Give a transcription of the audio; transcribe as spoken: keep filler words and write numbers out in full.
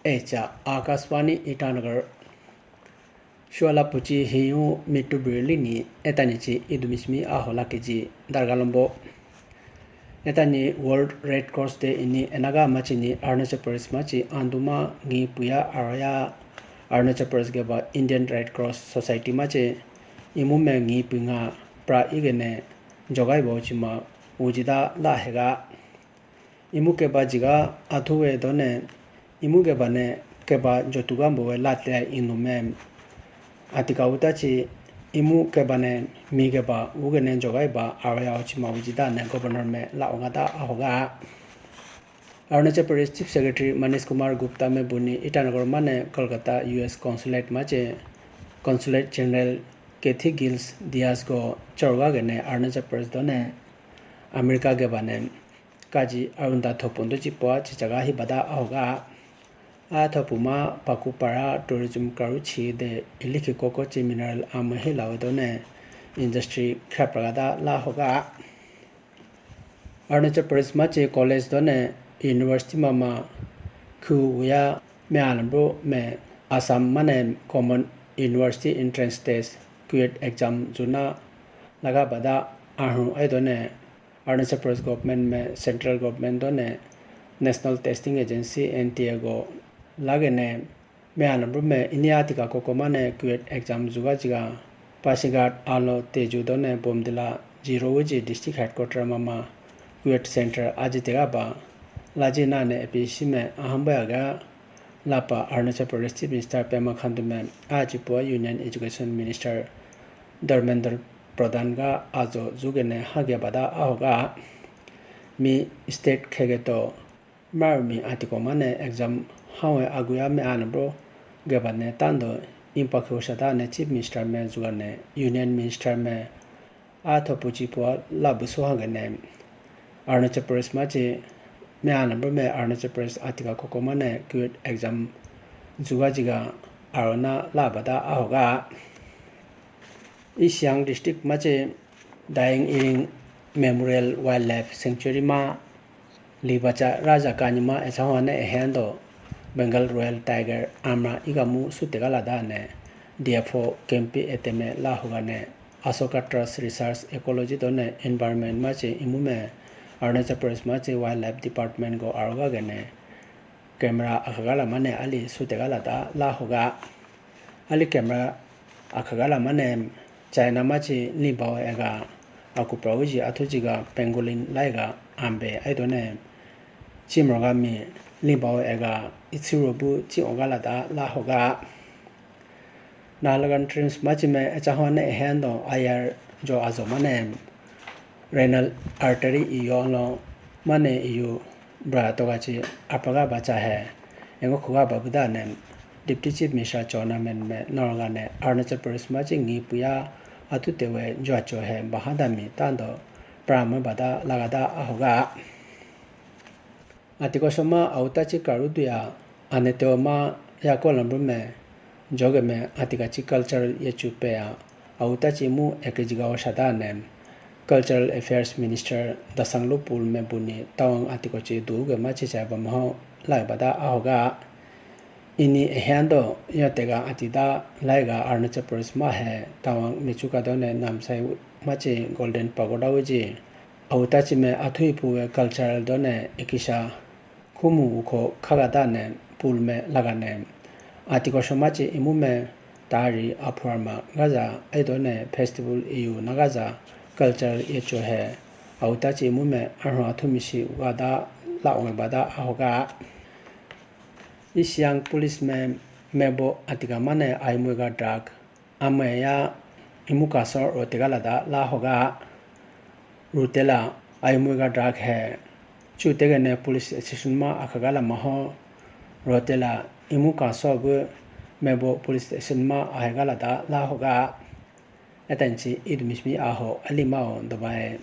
Echa Akashvani Itanagar. Shwala puchi hiyu mitu birli ni etani chi idumismi ahola keji dargalombo. Etani World Red Cross Day ini enaga machi ni Arunachal Pradesh machi anduma ngi puya araya Arunachal Pradesh geba Indian Red Cross Society machi imu me ngi pinga pra igene jogai bo chima ujida la hega. Imu keba jiga athuwe done, imu keba ne keba jotuga mbowe latle inume. Atika utachi imu keba ne mi keba ugene jogai ba araya ochima ujida ne governor me la ongada ahoga. Arunachal Pradesh Chief Secretary Manish Kumar Gupta me buni Itanagar mane Kolkata U S Consulate mache Consulate General Kathy Gillies Diaz go chorga gene Arunachal Pradesh done America keba ne kaji arunda thopundu chipua chichaga hibada ahoga. A thopuma pakupara tourism karuchi de ilikhi koko chi mineral ama hilawe done industry khapragada la hoga. Arunachal Pradesh machi college done university mama khu wuya me alambro me Assam mane common university entrance test kuet exam juna laga bada ahun aidone Arunachal Pradesh government me central government done National Testing Agency N T A go lagene me alambro me ini atika koko mane kuet exam juga jiga Pasighat alo teju done Bomdila jiro uji district headquarter mama kuet center aji tega ba laji nane A P C me ahambaya ga lapa Arunachal Pradesh Chief Minister Pema Khandu me aji pua Union Education Minister Dharmendra Pradhan ga ajo jugene hage bada ahoga. Mi state khegeto marmi atiko mane exam hawe aguya me alambro geba ne tando impakhi oshada ne Chief Minister me juga ne Union Minister me atho puchi pua labu suha gene Arunachal Pradesh machi me alambro me Arunachal Pradesh atika koko mane kuet exam juga jiga arona labada ahoga. East Siang district machi Dying Earring Memorial Wildlife Sanctuary ma libacha raja kanyima echaho ne ehendo Bengal Royal Tiger amra igamu sutegala da ne D F O Kempi Eteme la hoga ne Asoka Trust Research Ecology done Environment machi imume Arunachal Pradesh machi Wildlife Department go aroga gene camera akhagala mane ali sutegala da la hoga. Ali camera akhagala mane China machi limbao ega akupra uji athujiga pangolin laiga ambe aidone chimroga mi limbao ega itsirobu chi ogala da la hoga. Nahalagan Tribes machi me echaho ne ehendo ayar jo ajo mane renal artery iyo lo mane iyo bra toga chi apaga bacha he engo khuga babuda ne Deputy Chief Minister chona men me norga ne Arunachal Pradesh machi ngi puya atu tewe jua cho he bahada mi tando prama bada lagada ahoga. Atiko soma auta chi karu duya ane tewa ma yako lambru me joge me atika chi cultural ye chu pe ya auta chi mu eke jiga o shada ne Cultural Affairs Minister Dasanglu Pul me buni Tawang atiko chi duge ma chi chai bamaho lai bada ahoga. Ini ehyando yotega atida laiga Arunachal Pradesh ma he Tawang mechuka done Namsai machi Golden Pagoda uji. Auta chi me athui puwe cultural done ekisha khumu ukho khaga dane Pul me lagane. Atiko soma chi imu me tari aphuarma gaja aidone festival iyu nagaja cultural yecho he. Auta chi imu me arho athumi si ugada la onge bada ahoga. East Siang police me mebo atika mane aimui ga drug ameya imu kaso rotegala da la hoga. Rutela aimui ga drug he chu tegene police station ma akhagala maho rotela imu kaso bu mebo police station ma ahegala da la hoga. Etanchi idumishmi aho alimao dobae.